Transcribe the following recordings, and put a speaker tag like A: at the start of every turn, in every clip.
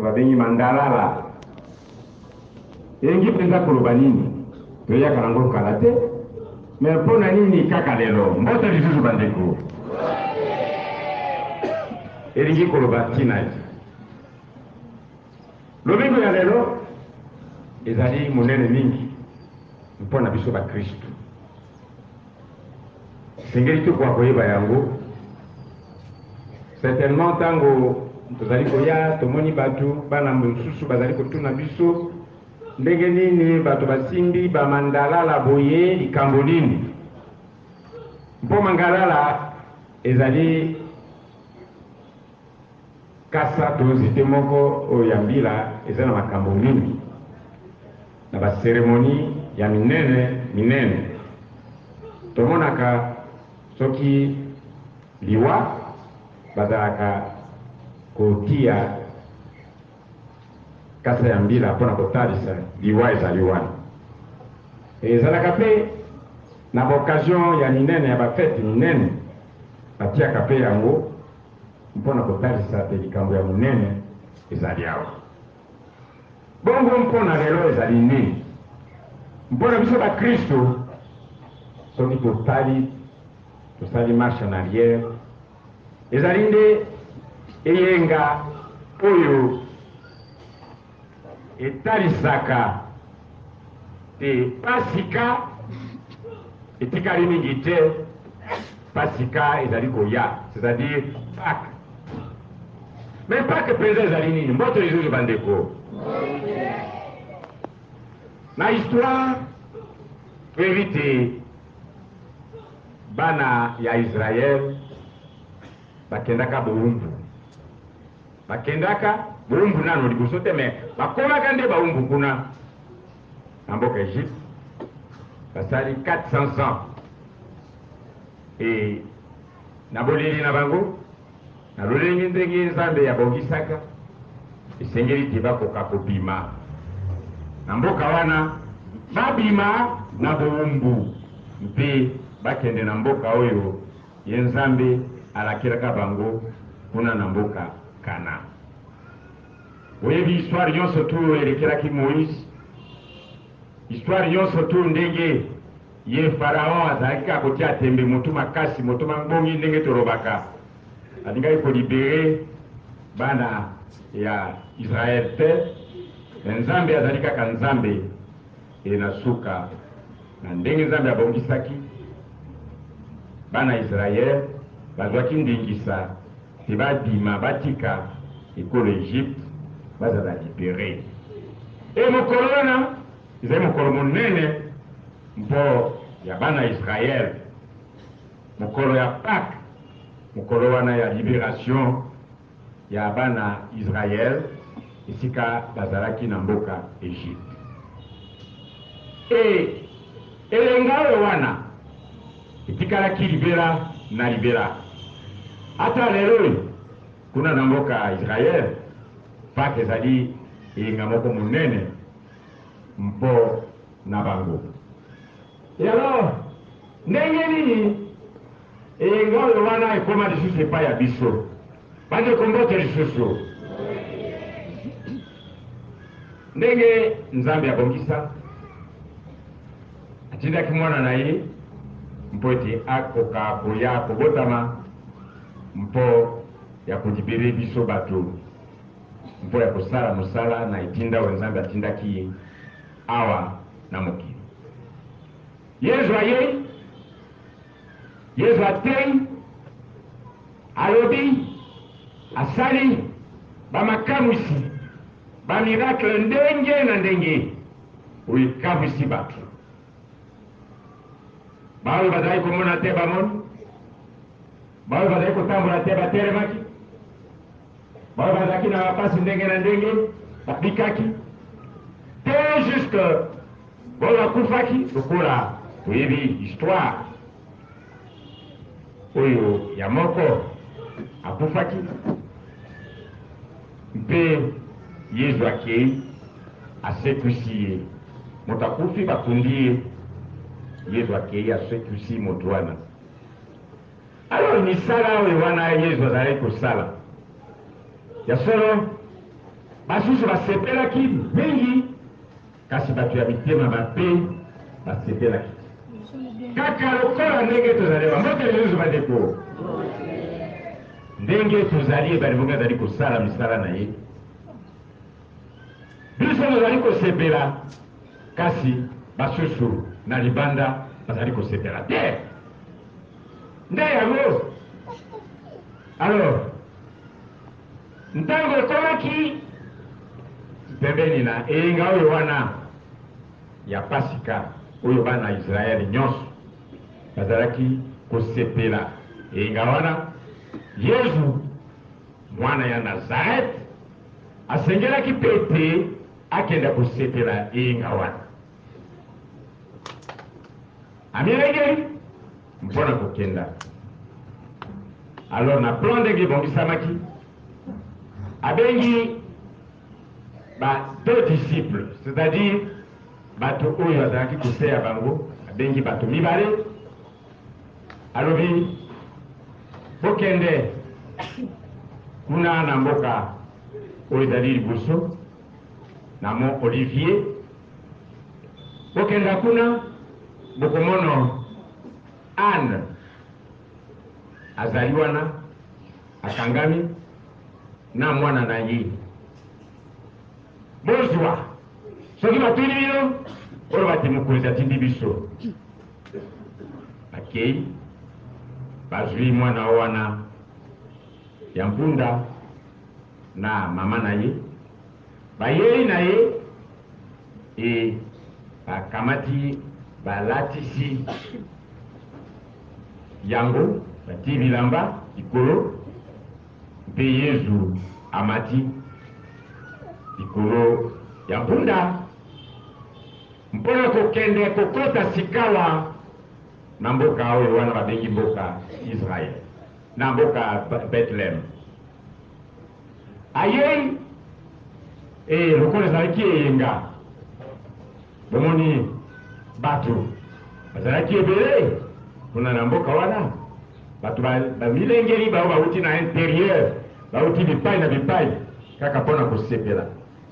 A: Oyo babengi mandalala. Elingi mpenza koloba nini? Toyaka nango kala te. Mais mpo na nini kaka lelo? Mbote lisusu bandeko. Elingi koloba ntina ete lomingo ya lelo ezali monene mingi mpo na biso bakristu. Esengeli tokoka koyeba yango. Certainement ntango tozali koya tomoni bato bana mosusu bazali kotuna biso ndenge nini bato basimbi bamandalala boye, likambo nini? Mpo mangalala ezali kasa to nzete moko oyo ya mbila eza na makambo mingi na ba ceremonie ya minene minene. Tomonaka soki liwa bazalaka kotia kasa ya mbila mpo na kotalisa liwa ezali wana. Ezalaka mpe na ba occasion ya minene ya ba fete minene batiaka mpe yango mpo na kotalisa te likambo ya monene ezali awa. Bongo mpo na lelo ezali nini? Mpo na biso bakristo, soki totali, tosali marche en arrière, ezali nde eyenga oyo etalisaka te Pasika etikali mingi te, Pasika ezali koya, c'est-à-dire Pâques. Mais Pâques mpenza ezali nini? Mbote lisusu bandeko. Na histoire toyebi te bana ya Israël bakendaka bowumbu. Bakendaka bowumbu nano liboso te, mais bakomaka nde bawumbu kuna na mboka Egypte. Basali 400 ans et na boleli na bango na lolenge ndenge Nzambe abongisaka, esengeli te bakoka kobima na mboka wana, babima na bowumbu mpe bakende na mboka oyo ye Nzambe alakelaka bango kuna na mboka Kana. Boyebi histoire nyonso tu oyo elekelaki Moïse, histoire nyonso tu ndenge ye Pharaon azalaki kaka kotia tembe, motu makasi, moto mangbongi ndenge tolobaka, alingaki kolibere bana ya Israël te, me Nzambe azali kaka Nzambe. E na suka, na ndenge Nzambe abongisaki, bana Israël bazwaki ndingisa te babima, batika ekolo Egypte, bazala libere. E mokolo wana ezali mokolo monene mpo ya bana Israël, mokolo ya Pâques, mokolo wana ya liberation ya bana Israël esika bazalaki na mboka Egypte. E eyenga oyo wana etikalaki libela na libela. Ata lelo oyo kuna na mboka Israël, Pâques ezali eyenga moko monene mpo na bango. Et alors, ndenge nini eyenga oyo wana ekoma lisusu epai ya biso? Bandeko, mbote lisusu. Ndenge Nzambe abongisa, atindaki mwana na ye mpo ete akoka koya kobotama mpo ya kolibere biso bato, mpo ya kosala mosala na etinda oyo Nzambe atindaki ye awa na mokili. Yezu ayei, Yezu atei, alobi, asali bamakamwisi, bamiracle ndenge na ndenge oyo ekamwisi bato. Baoyo bazalaki komona te bamoni, baoyo bazalaki kotambola te batelemaki, baoyo bazalaki na bapasi ndenge na ndenge babikaki te, jusque baoyo bakufaki lokola toyebi histoire oyo ya moko akufaki mpe Yezu akei asekwisi ye. Moto akufi bakundi ye, Yezu akei asekwisi moto wana. Alors misala oyo wana Yezu azalaki kosala ya solo, Basusu basepelaki mingi, kasi bato ya mitema mabe basepelaki te. Kaka lokola ndenge tozali awa. Mbote lisusu bandeko. Ndenge tozali ebale bongo azali kosala misala na ye. Biso tozali kosepela, kasi basusu na libanda bazali kosepela te. Nde yango. Alors, ntango ekomaki pembeni na eyenga oyo wana ya Pasika oyo bana Israele nyonso bazalaki kosepela eyenga wana, Yezu mwana ya Nazarete asengelaki mpe ete akenda kosepela eyenga wana. Amilengeli mpo na kokenda. Alors na plan ndenge ebongisamaki, abengi ba deux disciples, c'est-à-dire bato oyo azalaki koteya bango, abengi bato mibale, alobi bokende kuna na mboka oyo ezali liboso na Mont Olivier, bokenda kuna bokomono Anne azali wana akangami na mwana na ye. Bozwa soki batuni bino, boloba te mokonzi atindi biso. Bakei bazwi mwana wana ya mpunda na mama na ye, bayei na ye e bakamati balatisi yango, batii bilamba likolo, mpe Yezu amati likolo ya mpunda mpo na kokende kokota sikawa na mboka oyo wana babengi mboka Israel, na mboka Bethlehem. Ayei e lokola ezalaki eyenga, bomoni bato bazalaki ebele kuna na mboka wana, bato bamilengeli bao bauti na interieur, bauti bipai na bipai kaka mpo na kosepela,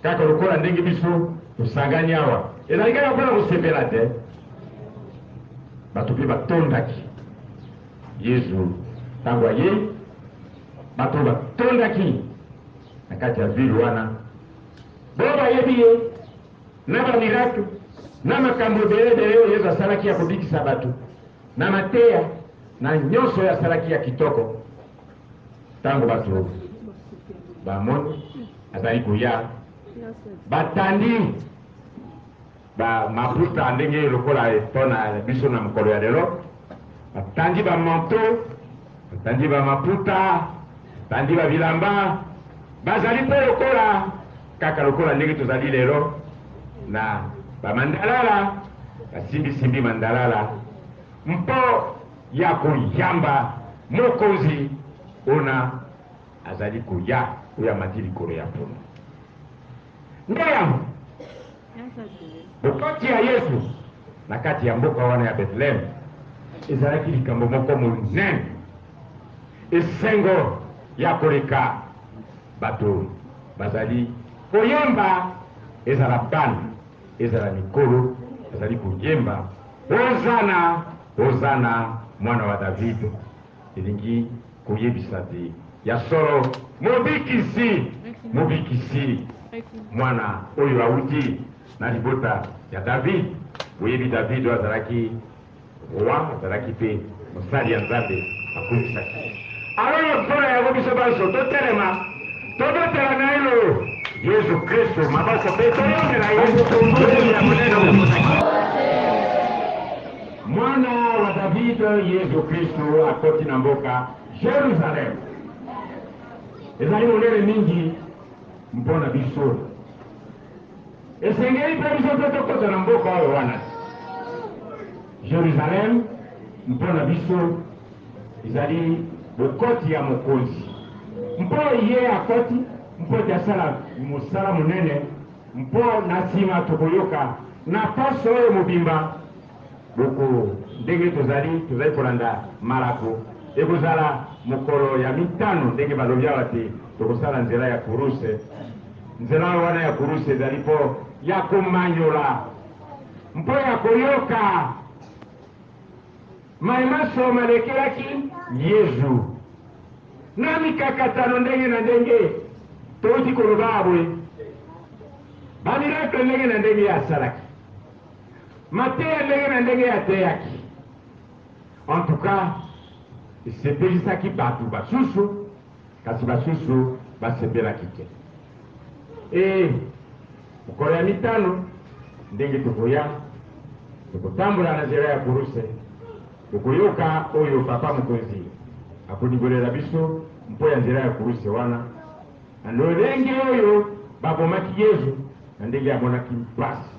A: kaka lokola ndenge biso tosangani awa, ezali kaka mpo na kosepela te. Bato mpe batondaki Yezu ntango ayei, bato batondaki na kati ya ville wana, bo bayebi ye na ba miracle na makambo ebele ebele oyo Yezu asalaki ya kobikisa bato, na mateya na nyonso oyo asalaki ya kitoko. Ntango bato bamoni azali koya, batandi ba maputa ndenge lokola mpona biso na mokolo ya lelo, batandi ba manteau, batandi ba maputa, batandi ba bilamba, bazali mpe lokola kaka lokola ndenge tozali lelo na ba mandalala, basimbisimbi mandalala mpo ya koyamba mokonzi ona azali koya, oyo amati likolo ya mpunda. Nde yango bokoti ya Yesu na kati ya mboka wana ya Bethlehem ezalaki likambo moko monene, esengo ya koleka. Bato bazali koyemba, ezala bana, ezala mikolo, bazali koyemba Hozana, Hozana, mwana wa David. Elingi koyebisa te ya solo mobikisi, mobikisi, mwana oyo awuti na libota ya David. Boyebi David oyo azalaki roi, azalaki mpe mosali ya Nzambe, akumisaki. Alors mpo na yango biso banso totelema, tobetela naino Yesu Kristo maboko mpe toyembela ye loyembo ya monene oyo akotaki. Mwana wa David, Yesu Kristo akoti na mboka Jerusalem. Ezali monene mingi mpo na biso. Esengeli mpe biso mpe tokota na mboka oyo wana Jerusalem. Mpo na biso ezali bokoti ya mokonzi, mpo ye akoti mpo ete asala mosala monene, mpo na nsima tokoyoka na poso oyo mobimba boko ndenge tozali tozali kolanda Malako. Ekozala mokolo ya mitano ndenge balobi awa te tokosala nzela ya kuruse. Nzela wana ya kuruse ezali mpo ya komanyola, mpo ya koyoka maye manso malekelaki Yezu na mikakatano ndenge na ndenge. Touti koloba boye, bamirakle ndenge na ndenge ye asalaki, mateya ndenge na ndenge ye ateyaki. En tout cas, esepelisaki bato basusu, kasi basusu basepelaki te. E mokolo ya mitano, ndenge tokoya, tokotambola na nzela ya kuruse, bokoyoka oyo Papa Mokonzi akonigolela biso mpo ya nzela ya kuruse wana, na lolenge oyo babomaki Yezu, na ndenge amonaki mpasi.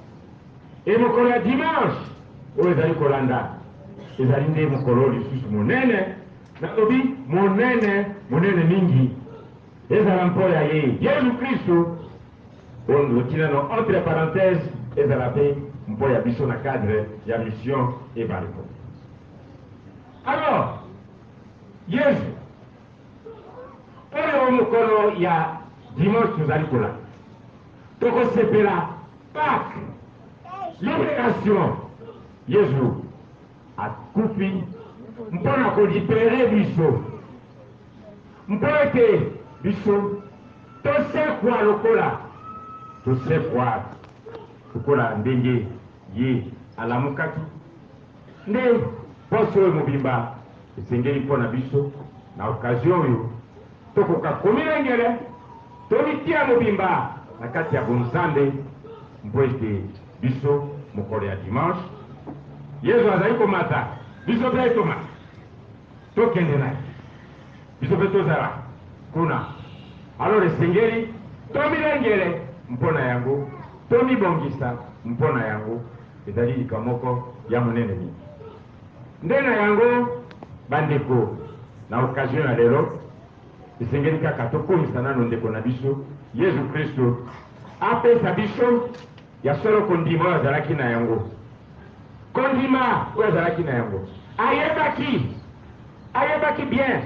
A: E mokolo ya dimanche oyo ezali kolanda, ezali nde mokolo lisusu monene, nalobi monene, monene mingi, ezala mpo ya ye Yezu Kristu, oyo tina no entre parenthèse ezala mpe mpo ya biso na cadre ya mission Ebaliko. Alors, Yezu oyo mokolo ya dimanche tozali kolanda, tokosepela Pâques, liberation. Yezu akufi mpo na kolibere biso, mpo ete biso tosekwa lokola tosekwa lokola ndenge ye alamukaki. Nde poso oyo mobimba esengeli mpo na biso na occasion oyo tokoka komilengele, tomitia mobimba na kati ya bonzambe, mpo ete biso mokolo ya dimanche Yezu azali komata, biso mpe tomata, tokende na ye, biso mpe tozala kuna. Alors esengeli tomilengele mpo na yango, tomibongisa mpo na yango. Ezali likambo moko ya monene mingi. Nde na yango, bandeko, na occasion ya lelo, esengeli kaka tokomisa nano ndeko na biso Yezu Kristu apesa biso ya solo kondima oyo azalaki na yango, kondima oyo azalaki na yango. Ayebaki, ayebaki bien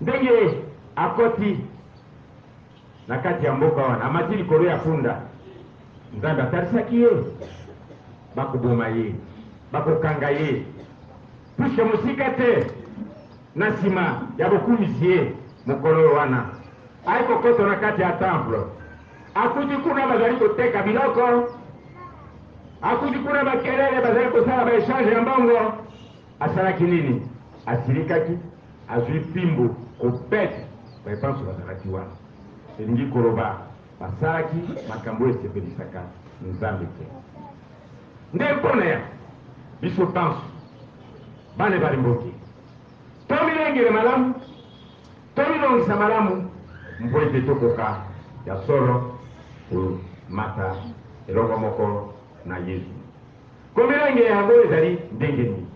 A: ndenge akoti na kati ya mboka wana, amati likolo ya punda. Nzambe atalisaki ye, bakoboma ye, bakokanga ye, puisque mosika te na nsima ya bokumisi ye mokolo wana, aye kokota na kati ya temple, akuti kuna bazali koteka biloko, akuti kuna bakelele bazali kosala ba echange ya mbongo. Asalaki nini? Asilikaki, azwi fimbu kobeta baye banso bazalaki wana. Elingi koloba basalaki makambo oyo esepelisaka Nzambe te. Nde mpo na yango, biso banso, bana ebale mboke, tomilengele malamu, tomilongisa malamu, mpo ete tokoka ya solo komata elongo moko na Yezu. Komilengela yango ezali ndenge nini?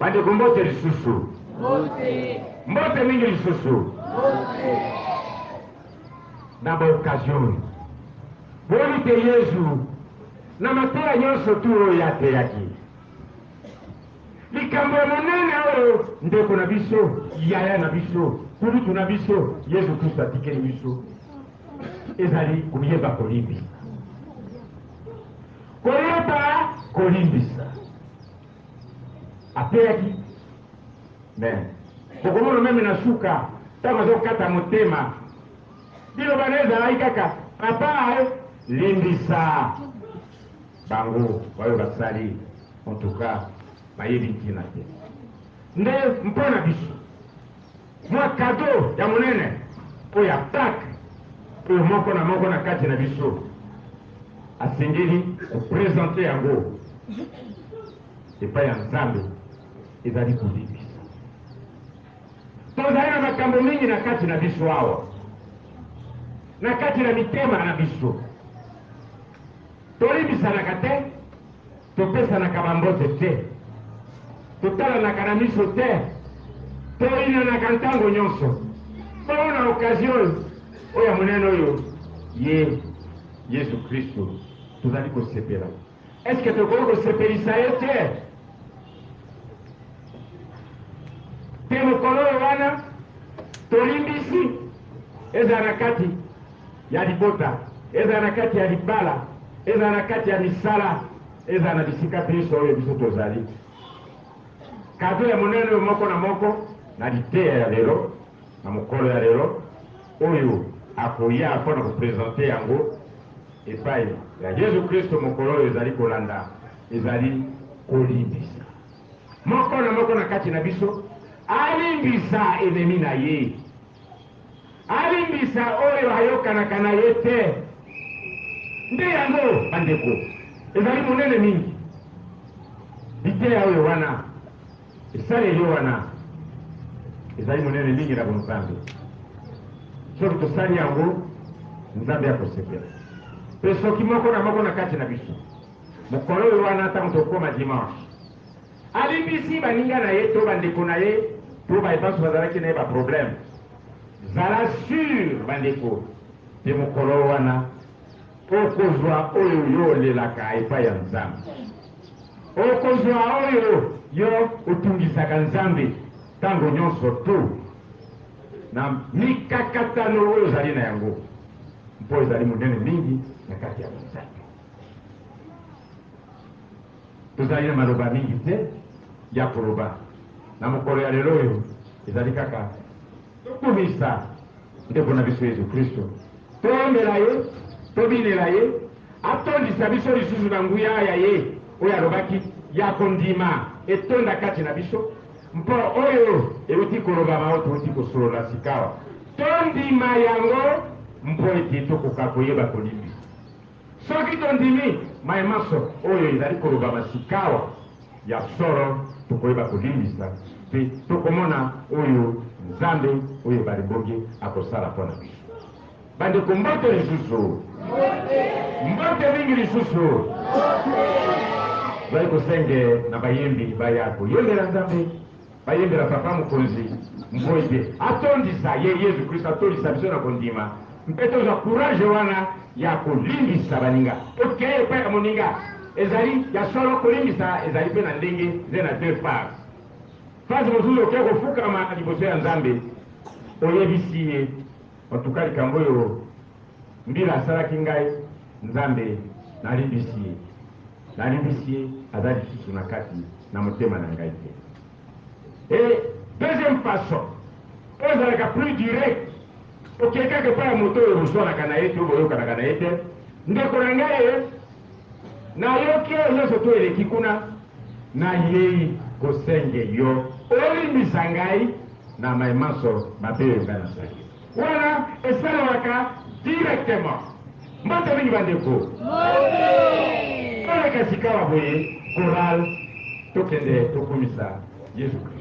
A: Bandeko, mbote lisusu.
B: Mbote.
A: Mbote mingi lisusu.
B: Mbote.
A: Na ba occasion oyo, boni te Yezu na mateya nyonso tu oyo ateyaki, likambo ya monene oyo ndeko na biso, yaya na biso, kulutu na biso Yezu Kristo atikeli biso ezali koyeba kolimbisa. Koyeba kolimbisa. Ateyaki me bokomona meme na suka ntango azokata motema, liloba na ezalaki kaka papa limbisa bango bayo basali, en tout cas bayebi ntina te. Nde mpo na biso mwa kado ya monene oyo ya Pâques oyo moko na moko na kati na biso asengeli kopresente yango epai ya Nzambe ezali kolimbisa. Tozali na makambo mingi na kati na biso awa, na kati na mitema na biso, tolimbisanaka te, topesanaka bambote te, totalanaka na miso te, toyinanaka ntango nyonso. Bongo na occasion oyo, oyo ya monene oyo ye Yesu Kristo tozali kosepela, est-ce que tokoki kosepelisa ye te? Te mokolo oyo wana tolimbisi, ezala na kati ya libota. Ezala na kati ya libala, ezala na kati ya misala, ezala na bisika binso oyo biso tozali. Kado ya monene oyo moko na moko na liteya ya lelo, na mokolo ya lelo, oyo akoya mpo na kopresente yango epai ya Yesu Kristo mokolo oyo ezali kolanda, ezali kolimbisa. Moko na moko na kati na biso alimbisa enemi na ye. Alimbisa oyo ayokanaka na ye te. Nde yango, bandeko, ezali monene mingi. Liteya oyo wana, esaleli wana, ezali monene mingi na bonzambe. Soki tosali yango, Nzambe akosepela. Mpe soki moko na moko na kati na biso, mokolo oyo wana, ntango tokokoma dimanche, Alimbisi baninga na ye to bandeko na ye to baye banso bazalaki na ye ba problème. Zala sur bandeko te mokolo wana okozwa oyo yo olelaka epai ya Nzambe. Okozwa oyo yo otungisaka Nzambe tango nyonso to na mikakatano oyo ozali na yango mpo ezali monene mingi na kati ya Nzambe. Tozali na maloba mingi te ya koloba na mokolo ya lelo oyo, ezali kaka tokumisa ndeko na biso Yesu Kristo, toyembela ye, tobinela ye, atondisa biso lisusu na nguya ya ye oyo alobaki ya kondima etonda kati na biso, mpo oyo euti kolobama, oyo touti kosolola sikawa, tondima yango mpo ete tokoka koyeba kolimbisa. Soki tondimi maye manso oyo ezali kolobama sikawa ya solo, tokoyeba kolimbisa mpe tokomona oyo Nzambe oyo ebale mbonge akosala mpo na biso. Bandeko, mbote lisusu! Mbote mingi lisusu! Tozali kosenge na bayembi baya koyembela Nzambe. Bayembela Papa Mokonzi mpo ete atondisa ye, Yezu Kristo, atondisa biso na kondima mpe tozwa courage wana ya kolimbisa baninga. Okei epai ya moninga, ezali ya solo kolimbisa ezali mpe na ndenge nde na deux phases. Phase mosusu okei kofukama liboso ya Nzambe, oyebisi ye en tout cas likambo oyo mbila asalaki ngai, Nzambe nalimbisi ye. Nalimbisi ye, aza lisusu na kati na motema na ngai te. Et deuxième façon, oyo ezalaka plus direct, okei kaka epai ya moto oyo boswanaka na ye te, oyo boyokanaka na ye te, ndeko na ngai ye, nayoki oyo nyonso to eleki kuna, nayei kosenge yo olimbisa ngai na mai manso mabe oyo ngai nasali. Wana esalemaka directement. Mbote mingi bandeko. Mbote. Toleka sikawa boye chorale tokende tokumisa Yesu Kristo.